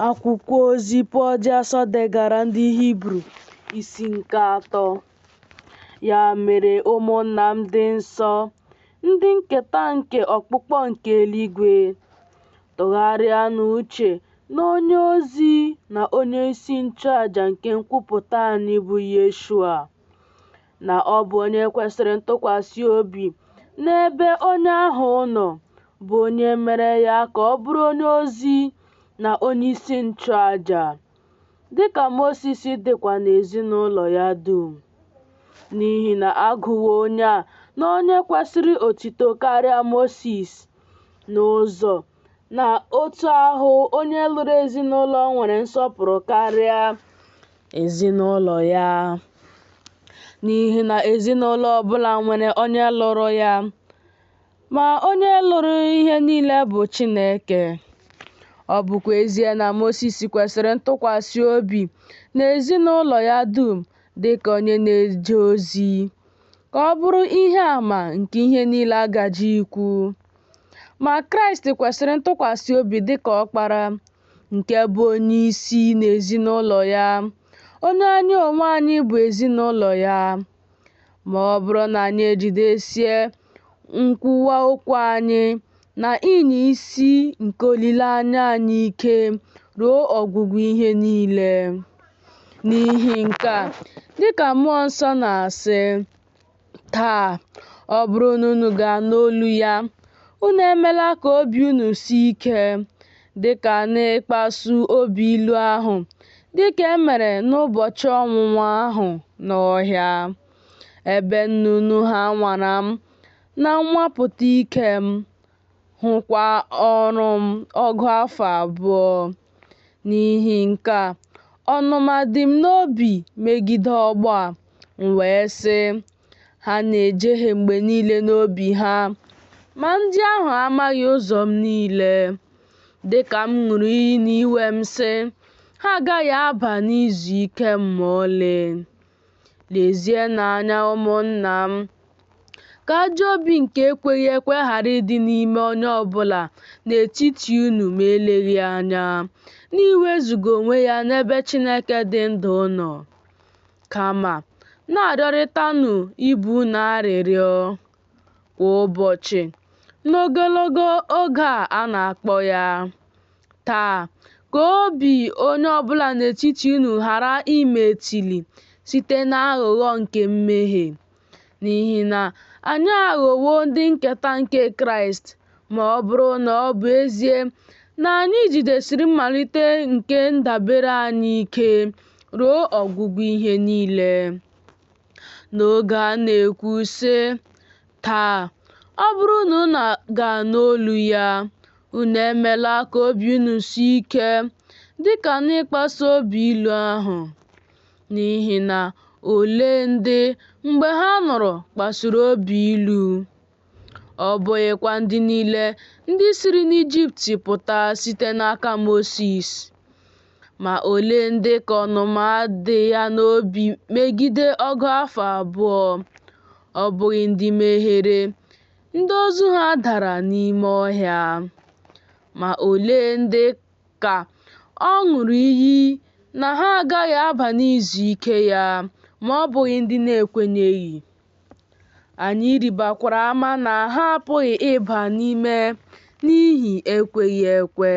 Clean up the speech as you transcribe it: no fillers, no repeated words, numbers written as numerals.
Akwụkwọ ozi Pọl dị asọ degara ndị Hibru, isi nke atọ. Ya mere, ụmụnna m dị nsọ, ndị nketa nke ọkpụkpọ nke eluigwe, tụgharịanụ uche n'onye ozi na onye isi nchụaja nke nkwupụta anyị bụ Yeshua, na ọ bụ onye kwesịrị ntụkwasị obi n'ebe onye ahụ nọ, bụ onye mere ya ka ọ bụrụ onye ozi na onyeisi nchụaja, dịka Mosis dịkwa n'ezinụlọ ya dum. N'ihi na a gụwo onye a n'onye kwesịrị otito karịa Mosis, n'ụzọ na otu ahụ onye lụrụ ezinụlọ nwere nsọpụrụ karịa ezinụlọ ya. N'ihi na ezinụlọ ọbụla nwere onye lụrụ ya, ma onye lụrụ ihe niile bụ Chineke. Ọ bụkwa ezie na Mosis kwesịrị ntụkwasị obi n'ezinụlọ ya dum dị ka onye na-eje ozi, ka ọ bụrụ ihe àmà nke ihe niile a gaje ikwu. Ma Kraịst kwesịrị ntụkwasị obi dị ka ọkpara, nke bụ onye isi n'ezinụlọ ya, onye anyị onwe anyị bụ ezinụlọ ya. Ma ọ bụrụ na anyị ejidesie nkwuwa okwu anyị na ịnya isi nke olileanya anyị ike ruo ọgwụgwụ ihe niile. N'ihi nke a, dịka Mmụọ Nsọ na-asị, Taa, ọ bụrụ na unu ga-anụ olu ya, unu emela ka obi unu sie ike, dịka n'ịkpasu obi ilu ahụ, dịka e mere n'ụbọchị ọnwụnwa ahụ n'ọhịa, ebe nna unu ha nwara m na nnwapụta ike m, hụkwa ọrụ m ọgụ afọ abụọ. N'ihi nke a, ọnụma dị m n'obi megide ọgbọ a, m wee sị, Ha na-ejehie mgbe niile n'obi ha, ma ndị ahụ amaghị ụzọ m niile. Dị ka m ṅụrụ iyi n'iwe m sị, Ha agaghị aba n'izu ike m ma ọlị. Lezienụ anya ụmụnna m, ka ajọ obi nke ekweghị ekwe ghara ịdị n'ime onye ọbụla n'etiti unu ma eleghị anya, n'iwezuga onwe ya n'ebe Chineke dị ndụ nọ. Kama, na-arịọrịtanụ ibe unu arịrịọ kwa ụbọchị, n'ogologo oge a a na-akpọ ya Taa, ka obi onye ọbụla n'etiti unu ghara ime etili site n'aghụghọ nke mmehie. N'ihi na anyị aghọwo ndị nketa nke Kraịst ma ọ bụrụ na ọ bụ ezie na anyị jidesiri mmalite nke ndabere anyị ike ruo ọgwụgwụ ihe niile. N'oge a na-ekwu, sị, Taa, ọ bụrụ na unu ga-anụ olu ya, unu emela ka obi unu sie ike dị ka n'ịkpasu obi ilu ahụ. N'ihi na olee ndị, mgbe ha nụrụ, kpasuru obi ilu? Ọ bụghịkwa ndị niile ndị siri n'Ijipt pụta site n'aka Mosis? Ma olee ndị ka ọnụma dị ya n'obi megide ọgụ afọ abụọ? Ọ bụghị ndị mehiere, ndị ozu ha dara n'ime ọhịa? Ma olee ndị ka ọ ṅụrụ iyi na ha agaghị aba n'izu ike ya, ma ọ bụghị ndị na-ekwenyeghị? Anyị rịbakwara ama na ha apụghị ịba n'ime n'ihi ekweghị ekwe.